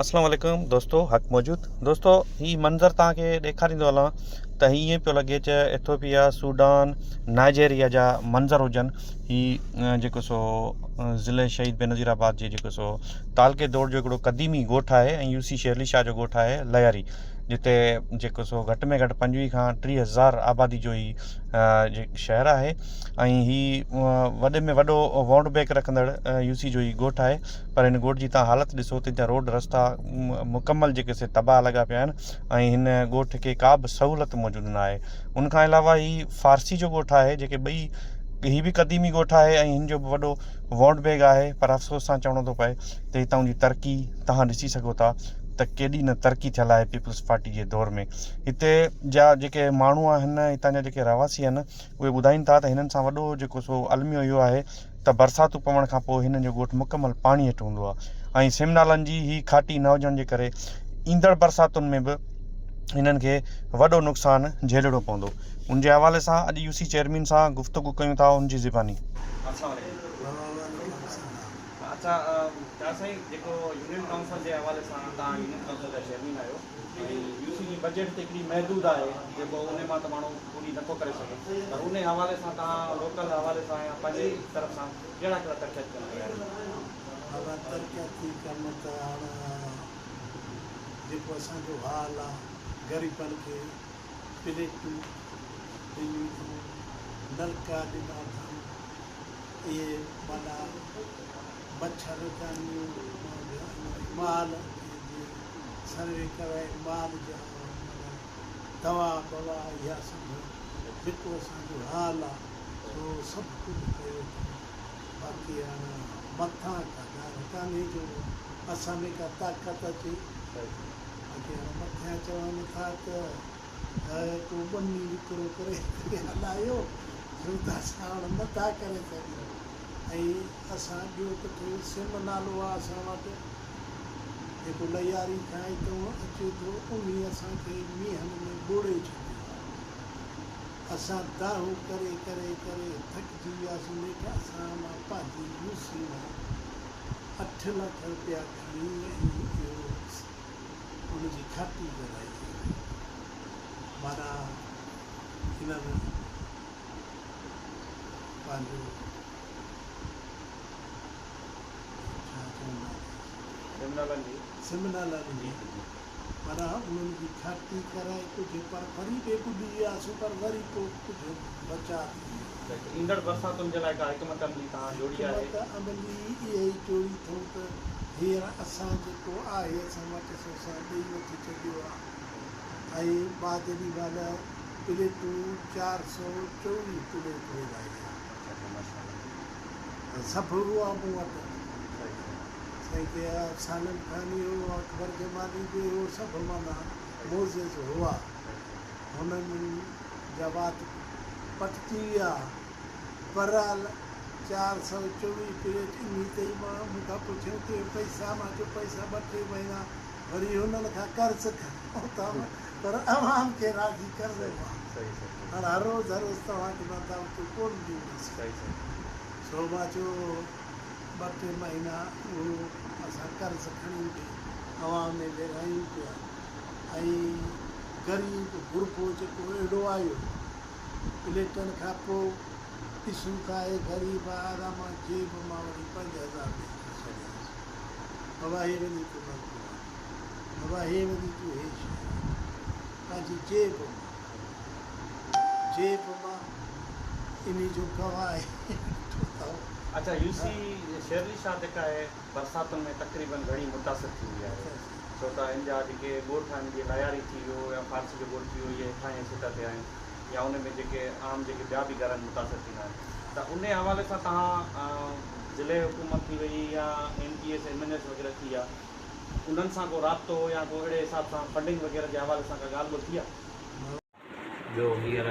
اسلام عليڪم دوستو حق موجود دوستو هي منظر توهان کي ڏيکاريندو هلان ته هي ائين پيو لڳي ته ايٿوپيا سوڊان نائجيريا جا منظر هجن هي جيڪو سو ضلعي شهيد بينظير آباد جي جيڪو سو تعلقي دوڙ جو هڪڙو قديمي ڳوٺ آهي ۽ يو سي شيرلي شاهه جو ڳوٺ آهي لياري جتي جيڪو سو گهٽ ۾ گهٽ 25 کان 30 هزار آبادي جو هي شهر آهي ۽ هي وڏي ۾ وڏو ووٽ بينڪ رکندڙ يو سي جو هي ڳوٺ آهي پر هن ڳوٺ جي توهان حالت ڏسو ته هتان روڊ رستا مڪمل جيڪي سي تباهه لڳا پيا آهن ۽ هن ڳوٺ کي ڪا به سهولت موجود نه آهي ان کان علاوه هي فارسي جو ڳوٺ آهي جيڪي ٻئي هي به قديمي ڳوٺ آهي ۽ هن جو به وڏو ووٽ بيگ آهي پر افسوس سان چوڻو ٿو پئي ته هتان جي ترقي توهان ڏسي سگهو ٿا ته ڪيڏي نه ترقي ٿيل آهي پيپلز پارٽي جي دور ۾ هتي جا جيڪي ماڻهو آهن هتان جا جيڪي رهواسي آهن اهي ٻڌائين ٿا ته هنن سان وڏو جيڪو سو الميو اهو آهي ته برساتون پوڻ کان پوء هنن جو ڳوٺ مڪمل پاڻي هيٺ هوندو آهي ۽ سم نالن جي هي کاٽي نه هجڻ جي ڪري ايندڙ برساتن ۾ به هنن کي وڏو نقصان جهيلڻو پوندو ان جي حوالي سان اڄ يو سي چيئرمين سان گفتگو ڪيون ٿا ان جي زباني. السلام عليڪم اڇا چار سائين جيڪو يونين ڪائونسل جي حوالي سان توهان يونين ڪائونسل جا چيئرمين آهيو ۽ يو سي جي بجيٽ ته هڪڙي محدود آهي جيڪو انهي مان ته ماڻهو پوري نٿو ڪري سگهي پر انهي حوالي سان توهان لوڪل حوالي سان يا پنهنجي طرف سان ڪهڙا ڪهڙا ترقياتي ڪم ڪيا آهن؟ بابا ترقياتي ڪم ته هاڻ جيڪو اسان جو حال آ غريبن کي پليٽون ڏنيون اٿئون نلڪا ڏنا اٿئون اهي معنيٰ مڇر دانيون مال جي سروي ڪرائي مال جا معنيٰ دوا ٻوا اها سڀ جيڪو اسان جو حال آ سو سڀ ڪجهه ڪيو اٿئون باقي هاڻ مٿان ڪا ڳالهه ڪانهي جو اسان ۾ ڪا طاقت اچي باقي هاڻ مٿيان چون ٿا ته ڪو ٻني وڪرو ڪري هلايو سو ته اسان هاڻ نٿا ڪري سگهون ۽ اسان ٻيو ته ٺهيو سم نالو آ اسان وٽ جيڪو لياري کان اتئون اچي ٿو انهي اسان کي مينهن ۾ ٻوڙي ڇڏيو آ. اسان دانهون ڪري ڪري ڪري ٿڪجي وياسون نيٺ اسان مان پنهنجي يوسي مان اٺ لک رپيا کڻي ۽ اهو ان جي کاٽي ڪرائي معنيٰ انهن پنهنجو ڇا چوندا آهن سمنالن جي پر انهن جي کاٽي ڪرائي ڪجهه پر وري به ٻڏي وياسون پر وري پوء ڪجهه بچاء ٿي ويو. ايندڙ برساتن جي لاء ڪا حڪمت عملي توهان جوڙي آهي؟ حڪمت عملي اها ئي جوڙي اٿئون ته هينئر اسان جيڪو آهي اسان وٽ سو اسان ڏئي وٺي ڇڏيو آهي ۽ مان جيڏي مهل پليٽون 424 پليٽ ورهائي آهي. سڀ هئا مون وٽ. سائين ڪي سالم خان ئي هو، اڪبر جمالي به هو، سڀ معنيٰ معزز هئا. هنن جا وات پٽجي ويا. بهرحال 424 پليٽ انهي تي ئي مان مون کان پڇيائون ته اهي پئسا؟ مان چيو پئسا ٻه ٽي مهينا وري هنن کان قرض کنيو اٿم پر عوام کي راضي ڪرڻو آهي. هاڻ هر روز هر روز توهان کي مان دعوتون ڪونه ڏيندس. سو مان چيو ٻه ٽي مهينا اهو اسان قرض کڻي به عوام ۾ ورهايون پيا ۽ غريب غربو جيڪو اهڙو آيو پليٽن کان پوء ڏسون ٿا اهي غريب آرا مان جيب مان وري 5000 ڏئي ٿو ڇڏيانس بابا هي وڃي تون نلڪو آڻ بابا هي وڃي تون هي شيء آڻ پنهنجي جيب مان جيب مان انهي جو گواهه آهي ويٺو اٿئو. اڇا يو سي شيرلي شاهه جيڪا آهي برساتن ۾ تقريبن گهڻي متاثر ٿيندي آهي ڇو ته ان جا جيڪي ڳوٺ آهن جيئن لياري ٿي ويو يا فارسي جو ڳوٺ ٿي ويو اهي هيٺاهين سطح تي آهن يا ان ۾ جيڪي عام جيڪي ٻيا به گهر آهن متاثر ٿيندا آهن ته انهي حوالي سان توهان ضلعي حڪومت ٿي وئي يا M P S M N S وغيره ٿي ويا انهن سان ڪو رابطو يا ڪو اهڙي حساب سان فنڊنگ وغيره جي حوالي سان ڪا ڳالهه ٻولهه ٿي آهي؟ ٻيو هينئر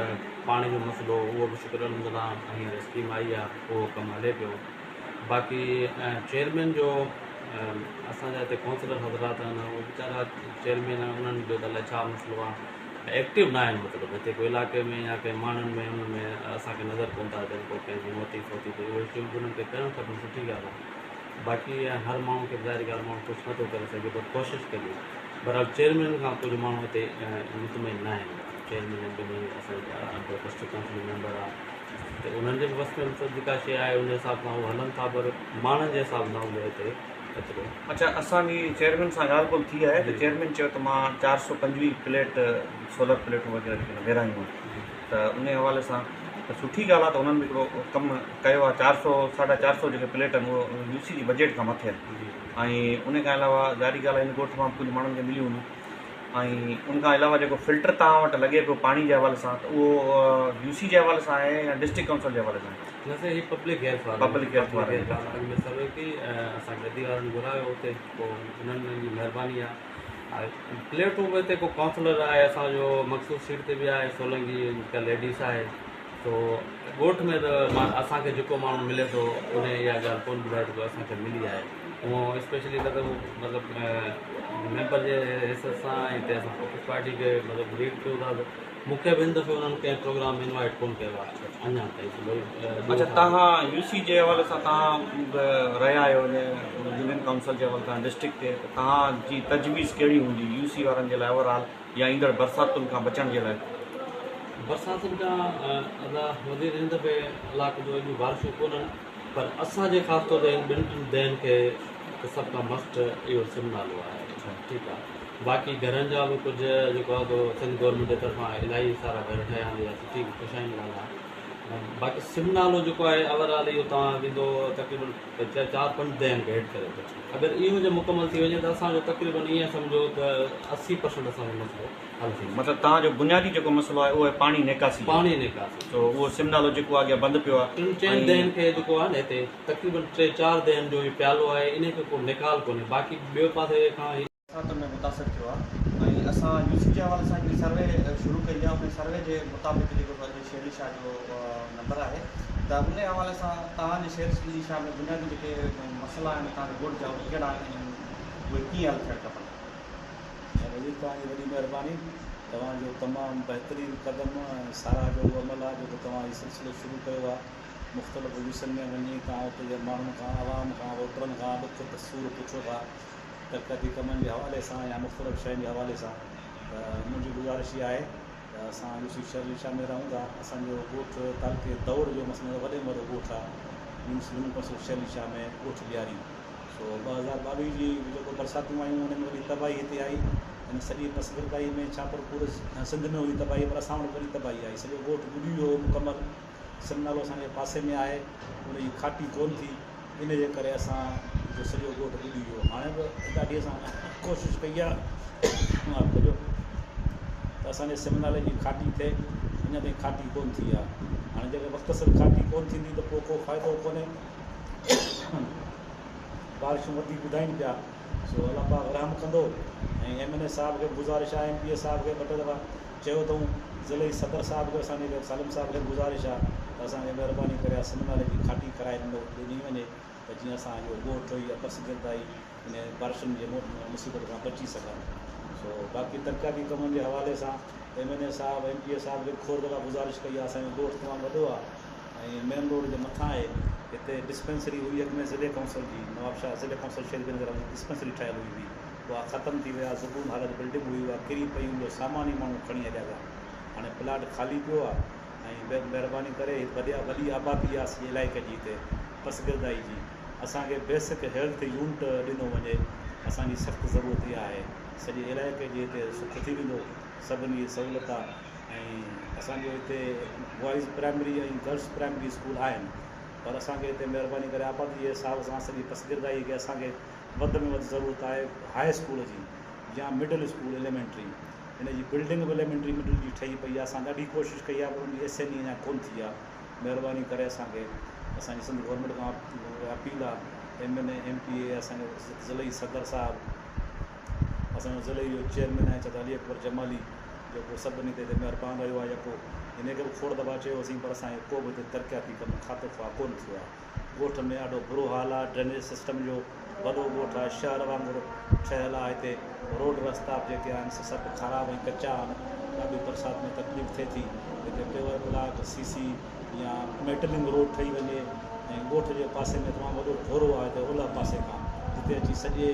پاڻي جو مسئلو اهو به شڪر الحمدلله هينئر اسڪيم آئي آهي اهو ڪم هلي پيو باقي چيئرمين جو اسان جا هتي ڪائونسلر حضرات آهن اهي ويچارا چيئرمين انهن جو ته الائي ڇا مسئلو آهي ايڪٽو نه آهن مطلب هتي ڪو علائقي ۾ يا ڪنهن ماڻهن ۾ انهن ۾ اسان کي نظر ڪونه ٿا اچن ڪو ڪنهن جي موتي فوتي تي اهي شيون به انهن کي ڪرڻ کپن سٺي ڳالهه آهي. باقي هر ماڻهو کي ظاهري ڳالهه ماڻهو خوش نٿو ڪري سگهي پر ڪوشش ڪجي. بهرحال چيئرمين کان ڪجهه ماڻهو هتي مطمئن نه آهن. چيئرمين ٻنهي اسان جا ڊسٽرڪٽ ڪائونسل جو ميمبر آهي ته انهن جي به وس ۾ جيڪا شيء آهي ان حساب سان هو هلن ٿا پر ماڻهن جي حساب سان اهو هتي ايترو. اڇا اسان جي چيئرمين سان ڳالهه ٻولهه ٿي آهي ته چيئرمين چيو ته مان 425 پليٽ سولر پليٽون وغيره جيڪي ورهايون آهن ته ان حوالي سان ته سٺي ڳالهه آهي ته انهن به هڪڙو ڪم ڪيو آهي 400 450 جيڪي پليٽ آهن اهو يو سي جي بجيٽ کان مٿي آهن ۽ ان کان علاوه ظاهري ڳالهه آهي هن ڳوٺ مان به ڪجهه ماڻهن کي مليون هونديون ۽ ان کان علاوه جيڪو فلٽر توهان وٽ لڳي پيو پاڻي جي حوالي سان ته اهو يو سي جي حوالي سان آهي يا ڊسٽرڪٽ ڪائونسل جي حوالي سان آهي؟ نه سائين هي پبلڪ هيلٿ وارن پبلڪ هيلٿ وارن اڳ ۾ سروي ڪئي ۽ اسان کي ادي وارن گهرايو اتي پوء انهن جي مهرباني آهي پليٽون به هتي ڪو ڪائونسلر آهي اسان جو مخصوص سيٽ تي به آهي سولنگي جيڪا ليڊيز آهي سو ڳوٺ ۾ ته اسان کي جيڪو ماڻهو ملي ٿو ان اها ڳالهه ڪونه ٻڌائي ٿو اسان کي ملي آهي اهو اسپيشلي نه ته مطلب ميمبر جي حيثيت سان هتي اسان پيپلز پارٽي کي مطلب ليڊ ڪيون ٿا ته مون کي به هن دفعي انهن ڪنهن پروگرام ۾ انوائٽ ڪونه ڪيو آهي اڃا تائين. اڇا توهان يو سي جي حوالي سان توهان به رهيا آهيو ان يونين ڪائونسل جي حوالي سان ڊسٽرڪٽ تي ته توهان جي تجويز ڪهڙي هوندي يو سي وارن جي لاء اوور آل يا ايندڙ برساتن کان بچڻ جي لاء؟ برساتن کان ادا وزير هن دفعي الله ڪندو ايڏيون بارشون ڪونهن پر اسان جي خاص طور تي هن ٻن ٽن دهن کي ته سڀ کان مسٽ اهو سم نالو آهي ٺيڪ آهي باقي گهرن جا به ڪجهه جيڪو آهي سو سنڌ گورنمينٽ جي طرفان الاهي سارا گهر ٺهيا آهن اها سٺي خوش آئند ڳالهه آهي باقي سم نالو جيڪو آهي اوور آل اهو توهان ويندو تقريبن چار پنج دهن کي هيڊ ڪري ٿو اگر اهو جي مڪمل ٿي وڃي ته اسان جو تقريبن ائين سمجهو ته 80% اسان جو مسئلو حل ٿي ويندو. مطلب توهان جو بنيادي جيڪو مسئلو آهي اهو آهي پاڻي نيڪاسي جو. پاڻي نيڪاسي. سو اهو سم نالو جيڪو آهي اڳيان بند پيو آهي. ٽن چئن دهن کي جيڪو آهي نه هتي تقريبن ٽي چار دهن جو هي پيالو آهي انهي کي ڪو نيڪال ڪونهي باقي ٻيو پاسي کان هي. برساتن ۾ متاثر ٿيو آهي ۽ اسان يو سي جي حوالي سان هڪڙي سروي شروع ڪئي آهي ان سروي جي مطابق جيڪو اڄ شيرلي شاهه جو نمبر آهي ته ان حوالي سان توهان جي شيرلي شاهه ۾ بنيادي جيڪي مسئلا آهن توهان جي ڳوٺ جا اهي ڪهڙا آهن ۽ اهي ڪيئن حل ٿيڻ کپن. وزير توهان جي وڏي مهرباني توهان جو تمام بهترين قدم ۽ ساراهه جوڳو عمل آهي جيڪو توهان هي سلسلو شروع ڪيو آهي مختلف يوسين ۾ وڃي توهان اتي جي ماڻهن کان عوام کان ووٽرن کان ڏک سور پڇو ٿا ترقياتي ڪمن جي حوالي سان يا مختلف شين جي حوالي سان ته منهنجي گذارش اها آهي ته اسان يوسي شھر ليشا ۾ رهون ٿا اسان جو ڳوٺ تعلقي دؤڙ جو مثلاً وڏي ۾ وڏو ڳوٺ آهي يونين ڪائونسل شھر ليشا ۾ ڳوٺ لياري سو 2022 جي جيڪو برساتون آيون ان ۾ وڏي تباهي هتي آئي ان سڄي پسگردائي ۾ ڇا پر پوري سنڌ ۾ هئي تباهي پر اسان وٽ وڏي تباهي آئي سڄو ڳوٺ ٻڏي ويو هو مڪمل سم نالو اسان جي پاسي ۾ آهي ان جي کاٽي ڪونه ٿي ان جي ڪري اسان جو سڄو ڳوٺ ٻڏي ويو. هاڻي به ڏاڍي اسان ڪوشش ڪئي آهي معاف ڪجو ته اسان جي سم نالي جي کاٽي ٿئي اڃا تائين کاٽي ڪونه ٿي آهي. هاڻي جيڪڏهن وقت سر کاٽي ڪونه ٿيندي ته پوء ڪو فائدو ڪونهي. بارشون وڌيڪ ٻڌائين پيا سو الله پاڪ رحم ڪندو ۽ ايم اين اي صاحب کي به گذارش آهي ايم پي اي صاحب کي ٻه ٽي دفعا چيو اٿئون ضلعي صدر صاحب کي اسان جي سالم صاحب کي به گذارش آهي ته اسان کي مهرباني ڪري اها سم نالي جي کاٽي ڪرائي ڏني وڃي ته جيئن اسان جو ڳوٺ يا پسگردائي ان بارشن جي مصيبت کان بچي سگهن سو باقي ترقياتي ڪمن جي حوالي سان ايم اين اي صاحب ايم پي اي صاحب کي به کوڙ دفعا گذارش ڪئي آهي اسان جو ڳوٺ تمام وڏو آهي ۽ مين روڊ جي مٿان آهي هتي ڊسپينسري هئي اڳ ۾ ضلعي ڪائونسل جي نوابشاهه ضلعي ڪائونسل شهيد بينظير آباد جي ڊسپينسري ٺهيل هئي هئي اها ختم ٿي وئي آهي زبون حالت بلڊنگ هئي اها ڪري پئي ان جو سامان ئي ماڻهو کڻي هليا ويا هاڻي پلاٽ خالي پيو آهي ۽ مهرباني ڪري هت وڏي وڏي آبادي آهي سڄي علائقي جي هتي پسگردائي جي اسان کي بيسڪ هيلٿ يونٽ ڏنو وڃي اسان جي سخت ضرورت اها آهي سڄي علائقي جي هتي سک ٿي ويندو سڀني کي سهولت آهي ۽ اسان جو هتي boys primary ۽ girls primary school آهن پر اسان کي هتي مهرباني ڪري آبادي جي حساب سان سڄي پسگردائي کي اسان کي وڌ ۾ وڌ ضرورت آهي هاء اسڪول جي يا مڊل اسڪول ايليمينٽري ان جي بلڊنگ به ايليمينٽري مڊل جي ٺهي پئي آهي اسان ڏاڍي ڪوشش ڪئي آهي پر ان جي ايس اين اي اڃا ڪونه ٿي آهي مهرباني ڪري اسان کي اسان جي سنڌ گورنمينٽ کان اپيل آهي M N A M P A اسان جو ضلعي صدر صاحب اسان جو ضلعي جو چيئرمين آهي چاچا علي اڪبر جمالي جيڪو سڀني تي هتي مهربان رهيو آهي يڪو هن کي به کوڙ دفعا چيوسين پر اسان جو ڪو به هتي ترقياتي ڪم خاطر خواهه ڪونه ٿيو آهي ڳوٺ ۾ ڏاڍو برو حال آ ڊرينيج سسٽم جو وڏو ڳوٺ آ شهر وانگر ٺهيل آ هتي روڊ رستا به جيڪي آهن سي سڀ خراب ۽ ڪچا آهن ڏاڍي برسات ۾ تڪليف ٿئي ٿي هتي پيور بلاڪ سي سي يا ميٽلنگ روڊ ٺهي وڃي ۽ ڳوٺ جي پاسي ۾ تمام وڏو ڍورو آهي هتي اولهه پاسي کان جتي اچي سڄي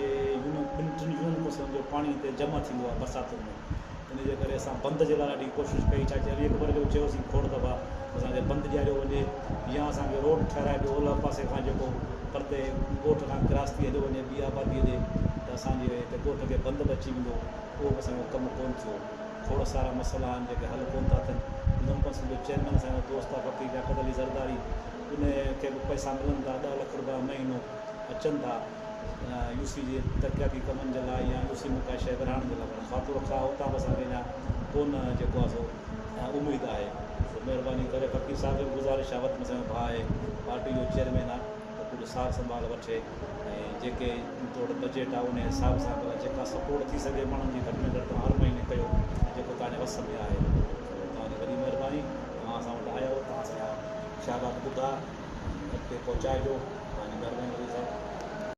يونين ٻن ٽن يونين ڪونسلن جو پاڻي هتي جمع ٿيندو آهي برساتن ۾ ان جي ڪري اسان بند جي لاء ڏاڍي ڪوشش ڪئي چاچي علي اڪبر کي به چيوسين کوڙ دفعا اسان کي بند ڏياريو وڃي يا اسان کي روڊ ٺهرائي ڏيو اولهه پاسي کان جيڪو پرتي ڳوٺ کان ڪراس ٿي هليو وڃي ٻي آبادي ڏي ته اسان جي هتي ڳوٺ کي بند به اچي ويندو اهو به اسان جو ڪم ڪونه ٿيو. کوڙ سارا مسئلا آهن جيڪي حل ڪونه ٿا ٿين. يونين ڪونسل جو چيئرمين اسان جو دوست آهي فقير لياقت علي زرداري ان کي به پئسا ملن ٿا ڏهه لک روپيا مهينو اچن ٿا يو سي جي ترقياتي ڪمن جي لاء يا يو سي ۾ ڪا شيء ورهائڻ جي لاء پر خاطر خواهه اتان به اسان کي اڃا ڪونه جيڪو آهي سو اميد آهي سو مهرباني ڪري فقير صاحب کي به گذارش آهي وڌ ۾ اسان جو ڀاء آهي پارٽي جو چيئرمين آهي ته ڪجهه سار سنڀال وٺي ۽ جيڪي تو وٽ بجيٽ آهي انهي حساب سان ڀلا جيڪا سپورٽ ٿي سگهي ماڻهن جي گهٽ ۾ گهٽ توهان هر مهيني ڪيو ۽ جيڪو توهان جي وس ۾ آهي سو توهان جي وڏي مهرباني توهان اسان وٽ آيا آهيو توهان اسان جا خيالات ٻڌا ۽ اڳتي پهچائجو توهان جي مهرباني وڏي صاحب.